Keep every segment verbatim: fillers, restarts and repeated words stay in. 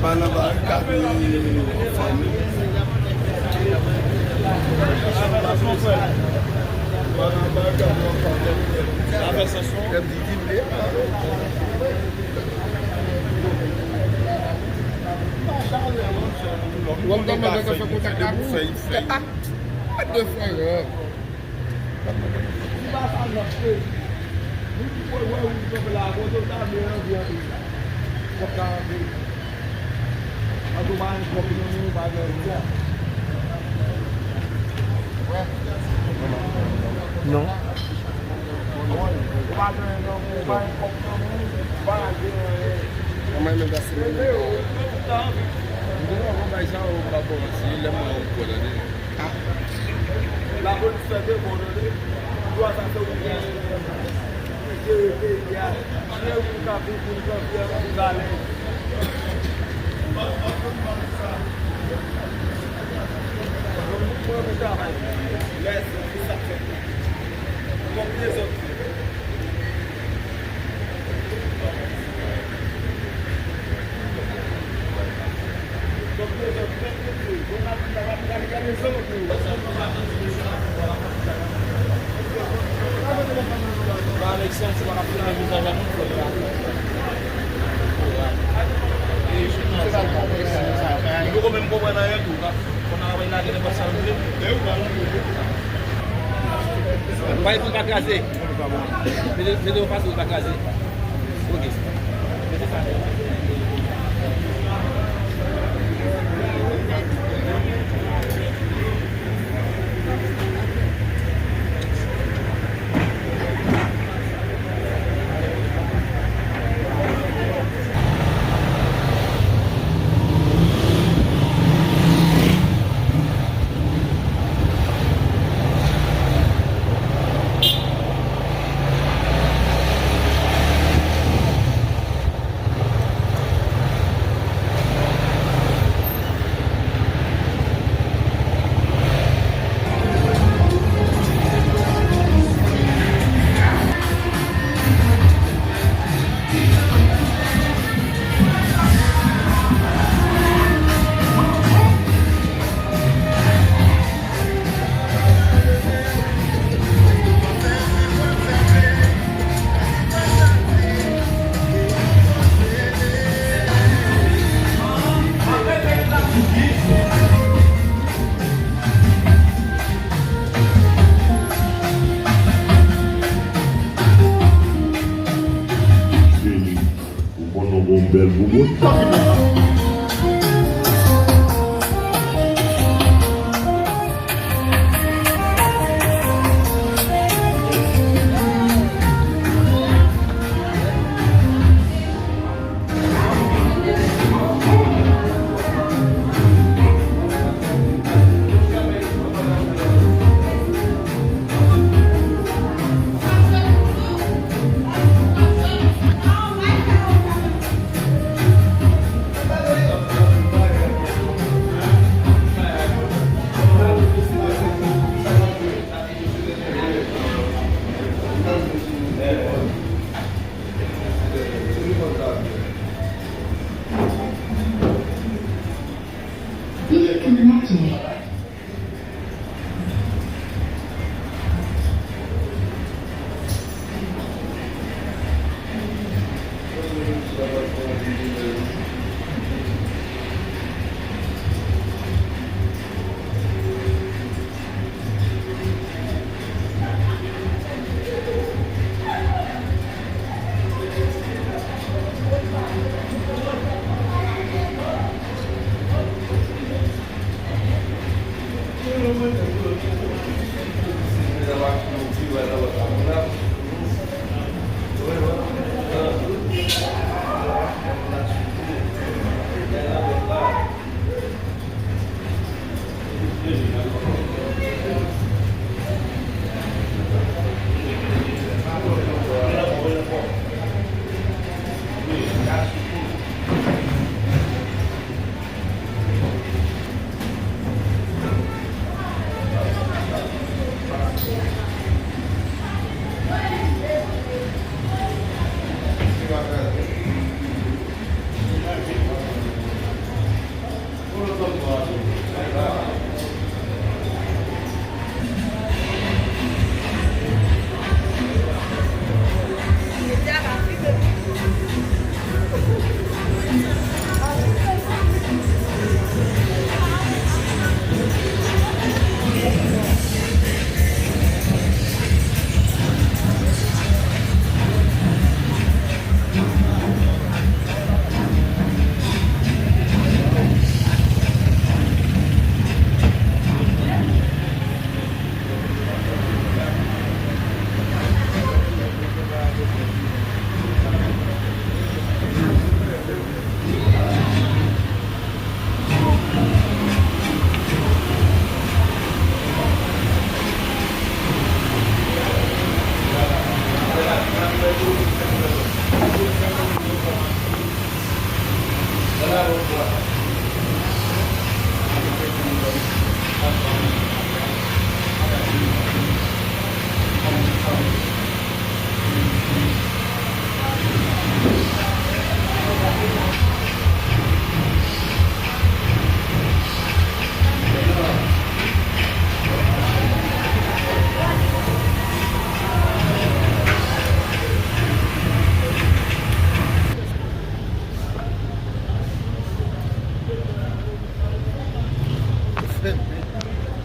Bananba Ricardo e fanmi. Bananba Ricardo e fanmi. Lè m di di m de. Wè m tande nèg yo fè kontak la pou. What the fuck, man? Si pa sa, n ap pedi. Nou ki pral wè wouj kanpe la, kote w ta vle rantre an peyi la. Fòk ta rantre. Paske w pa gen kòb nan men w, w pa gen anyen. Non. Ou pa gen anyen nan men w, ou pa gen kòb nan men w, ou pa gen anyen. Mwen menm, ta se mwen menm. Mwen menm, mwen bay sa, ou pa kòmanse, lè mwen yon kò, tande. Lapolis fè de bò, tande. Dwa sa se ou ki jere peyi a. Chyen ou ka vin pou n pran fè pou valè. Mwen, mwen travay. Lè se sa k fè. Bon, prezant. Li poko menm konprann anyen tou. Konn a wè lage nenpòt sa l vle. Paske pou l pa kraze. Mete, mete yon fason pou l pa kraze. Ok. Mete sa. Bèl bouboun.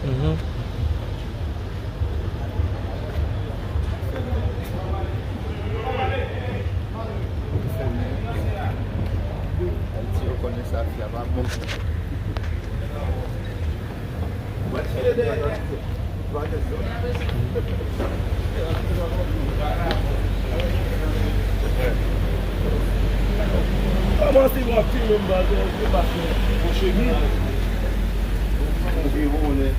Mhm. Ayiti, yo konnen sa, fi a pa bon. Kòman si w ap filme m, baz, ou pa filme pou chemi? Ou filme, ou konnen.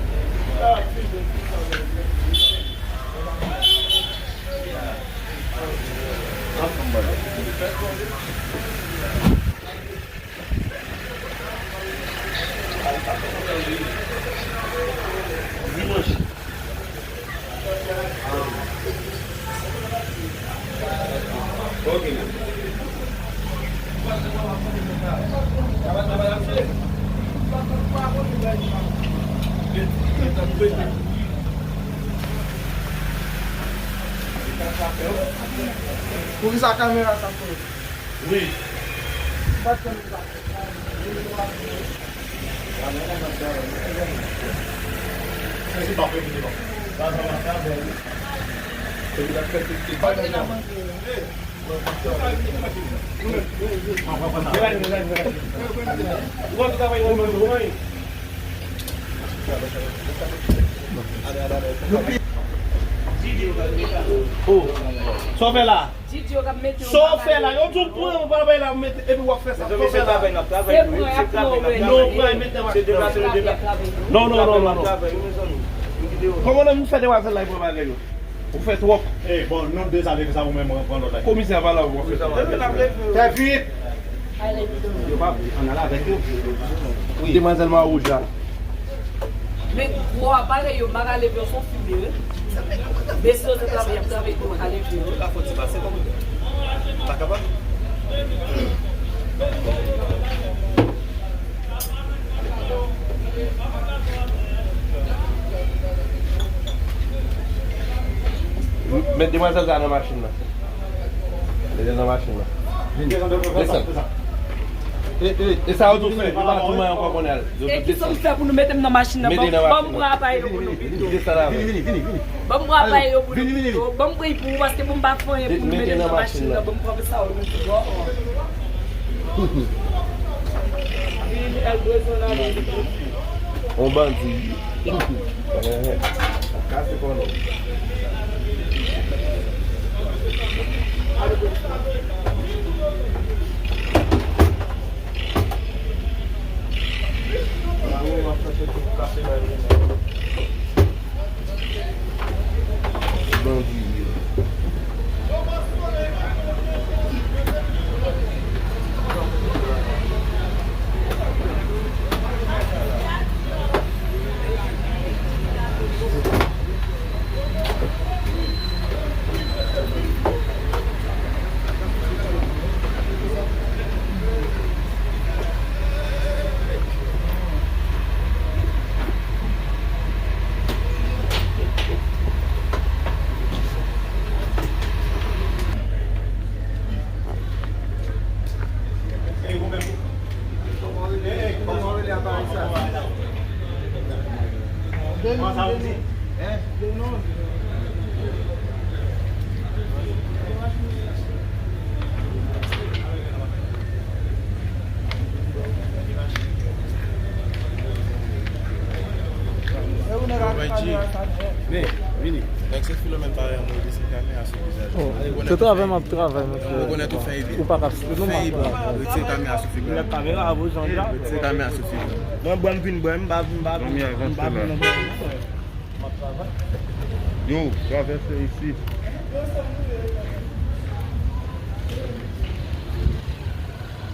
Poukisa kamera sa fè? Wi. Ou pa t konn sa. Sa se pa fè videyo. Sa, sa va fè bèl. Se pou ta fè ti, ti bagay la. Oh, sa w fè la? Sa w fè la? Yo di w pran yon bagay la, w mete, epi w ap fè sa. Sa w fè la? Se pran y ap pran w. Non, pran y mete nan machin nan. Non, non, non, non, non. Kòman nan moun fè demwazèl la, e pran bagay yo? Ou fè twòp. Eh, bon, nou de sa, sa ou menm, pran lòt la. Komisè, pa la, ou fè. Fè vit. Yo pa, ann ale avèk yo. Demwazèl mawouj la. Men gwo aparèy yo, m pa ka leve yo, se yon fime, wi. Mesye yo se travay, y ap travay, m pa ka leve yo. Ou ka fè ti pase kòm. Pa kapab. Met demwazèl sa nan machin nan. Met li nan machin nan. Desann. E, e, e sa yo tou fè, yo pa tou manyen ankò konnen. E kisa m fè pou nou mete m nan machin nan? Ban m pran aparèy yo pou nou pito. Desann avè l. Ban m pran aparèy yo pou nou pito. Ban m pran pou ou, paske pou m pa fè anyen pou nou mete m nan machin nan. Ban m pran sa yo nou tou. On bandi. Kase kò nou. Bandi ye. Men, vini. Nèg se Filomèn pa yon mwen desann kamera sou vizaj ou. Se travay m ap travay, monchè. Ou konnen tou fè epi. Ou pa ka fè non, m ap travay. Retire kamera sou figi. Lè kamera a vouzan la. Retire kamera sou figi. Mwen bwè m vin bwè, m pa, m pa, m pa vin nan bwè. M ap travay. Yo, travèse isit.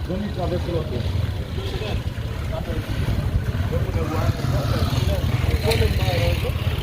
Zanmi, travèse lòt bò. Yo konnen bwa.